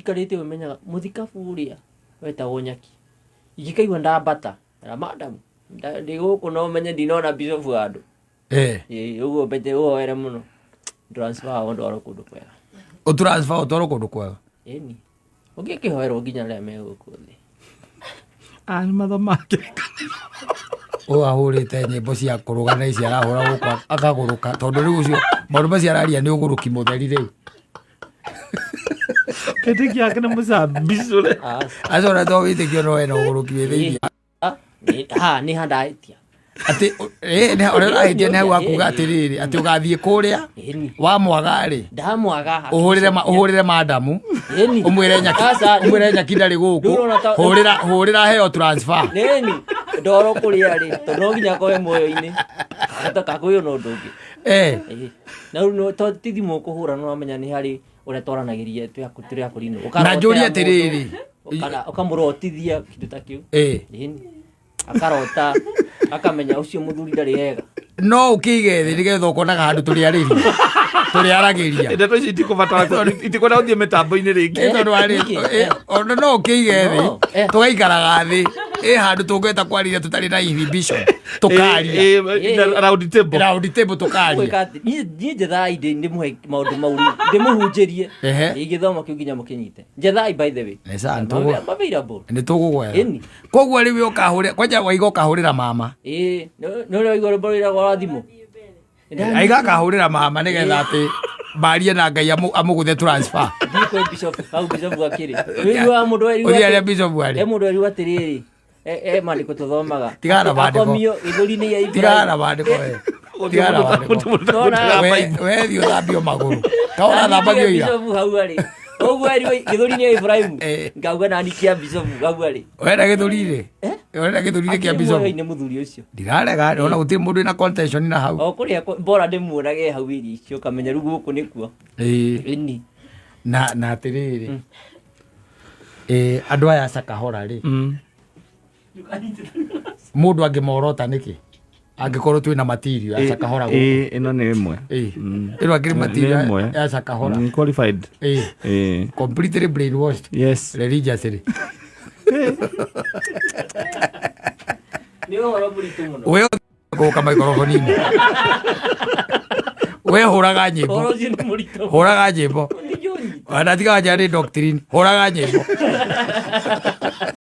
Njikarĩte ũguo menyaga mũthikabu ũrĩa wetagwo Nyaki. Ingĩkaigua ndambata, era madam, ndĩ gũkũ no menye ndinona bishop handũ. Ĩĩ, ũguo mbete ũhoere mũno. Transfer wao ndwarwo kũndũ kwega. Ũtransfer ũtwarwo kũndũ kwega. Ĩni. Ũngĩkĩhoerwo nginya arĩa me gũkũ thĩ. Ah, nĩ mathomake. Ũyũ ahũrĩte nyĩmbo cia kũrũga na ici arahũra gũkũ akagũrũka tondũ rĩu ũcio maũndũ macio araria nĩ ũgũrũki mũtheri rĩu. Wĩtĩkio yake nĩ mũcambicũre. Aca. Acio ona to wĩtĩkio no ena ũgũrũki wĩ thĩinĩ. Ah, ha nĩ handahĩtia. Atĩ ũrĩa ũrahĩtia nĩ hau akuga atĩrĩrĩ atĩ ũgathiĩ kũrĩa Ĩni. wamwaga rĩ Ndamwaga. ũhũrĩre madamu Ĩni. ũmwĩre nyaki Aca, rĩu- ũmwĩre nyaki ndarĩ gũkũ rĩu ũrona ta- hũrĩra hũrĩra heo transfer. Nĩni. Ndoro kũrĩa rĩ, tondũ no nginya akorwo e muoyo-inĩ. Gata kakũyũ no ũndũ ũngĩ. Ĩĩ. Na rĩu no to ti thimũ ũkũhũra no ũramenya nĩ harĩ ũrĩa twaranagĩria twĩ tũrĩ akũrinũ. Na njũrie atĩrĩrĩ. Kana ũkamũrotithia kĩndũ ta kĩu. Ĩni. Akarota akamenya ũcio mũthuri ndarĩ ega. No ũkĩige thĩ nĩgetha ũkonaga handũ tũrĩarĩria tũrĩaragĩria. Ndeto ici itikũbatara itikwenda gũthiĩ mĩtambo-inĩ rĩngĩ. Tondũ warĩ Nĩkĩ? ona no ũkĩige thĩ No, eh. tũgaikaraga thĩ ĩ handũ tũngĩhota kwarĩria tũtarĩ na inhibition tũkaria. Round table. Round table tũkaria. Gwĩka atĩ, niĩ njethai ndĩmũhe maũndũ mau rĩu, ndĩmũhunjĩrie. Ehe. Gĩthomo kĩu nginya mũkĩnyite. Njethai by the way. Nĩ sawa, I'm available. Nĩ tũgũgwetha. Ĩni. Koguo rĩu ũkahũrĩra kwanja waiga ũkahũrĩra mama. Ĩĩ, nĩ ũrĩa waigua rwĩmbo rwĩragwo rwa thimũ. Aiga akahũrĩra mama nĩgetha atĩ marie na Ngai amũgũthe transfer. Thiĩ kwĩ bishop, hau bishop akĩrĩ. Wĩiguaga mũndũ erirwo Ũthiĩ harĩa bishop arĩ. E mũndũ erirwo atĩrĩrĩ, e maandĩko tũthomaga. Tigana na Atĩ maandĩko. Akomio gĩthũri-inĩ gĩa Ibrahim. Tigana na maandĩko we. Tigana na maandĩko. We thiĩ ũthambio magũrũ. Ka ũrathambagio ira. Bishop hau arĩ. Ũguo erirwo gĩthũri-inĩ gĩa Ibrahim. Ngauga nani kĩa bishop hau arĩ. Wenda gĩthũri-rĩ. Wenda gĩthũri-rĩ kĩa Akĩrĩ bishop. muoyo-inĩ mũthuri ũcio. Ndirarega ona gũtirĩ mũndũ wĩna contention na hau. O kũrĩa bora ndĩmuonage hau irio icio ũkamenya rĩu gũkũ nĩkuo. Ĩĩ. Ĩni. Na atĩrĩrĩ. Andũ aya a Shakahola rĩ. Mũndũ angĩmorota nĩkĩ? Angĩkorwo twĩna material ya Shakahola gũkũ. Ĩĩ, ĩno nĩ ĩmwe. Ĩĩ. Ĩno akĩrĩ Nĩ material ĩmwe. ya Shakahola. Qualified. Ĩĩ. Ĩĩ. Completely brainwashed. Yes. Religiously. Nĩ ũhoro mũritũ mũno. We gũka maikoroboni-inĩ. We hũraga nyĩmbo. Ũhoro ũcio nĩ mũritũ. Hũraga nyĩmbo. Ndingĩũnyita. Ona tiga wanja nĩ doctrine. Hũraga nyĩmbo.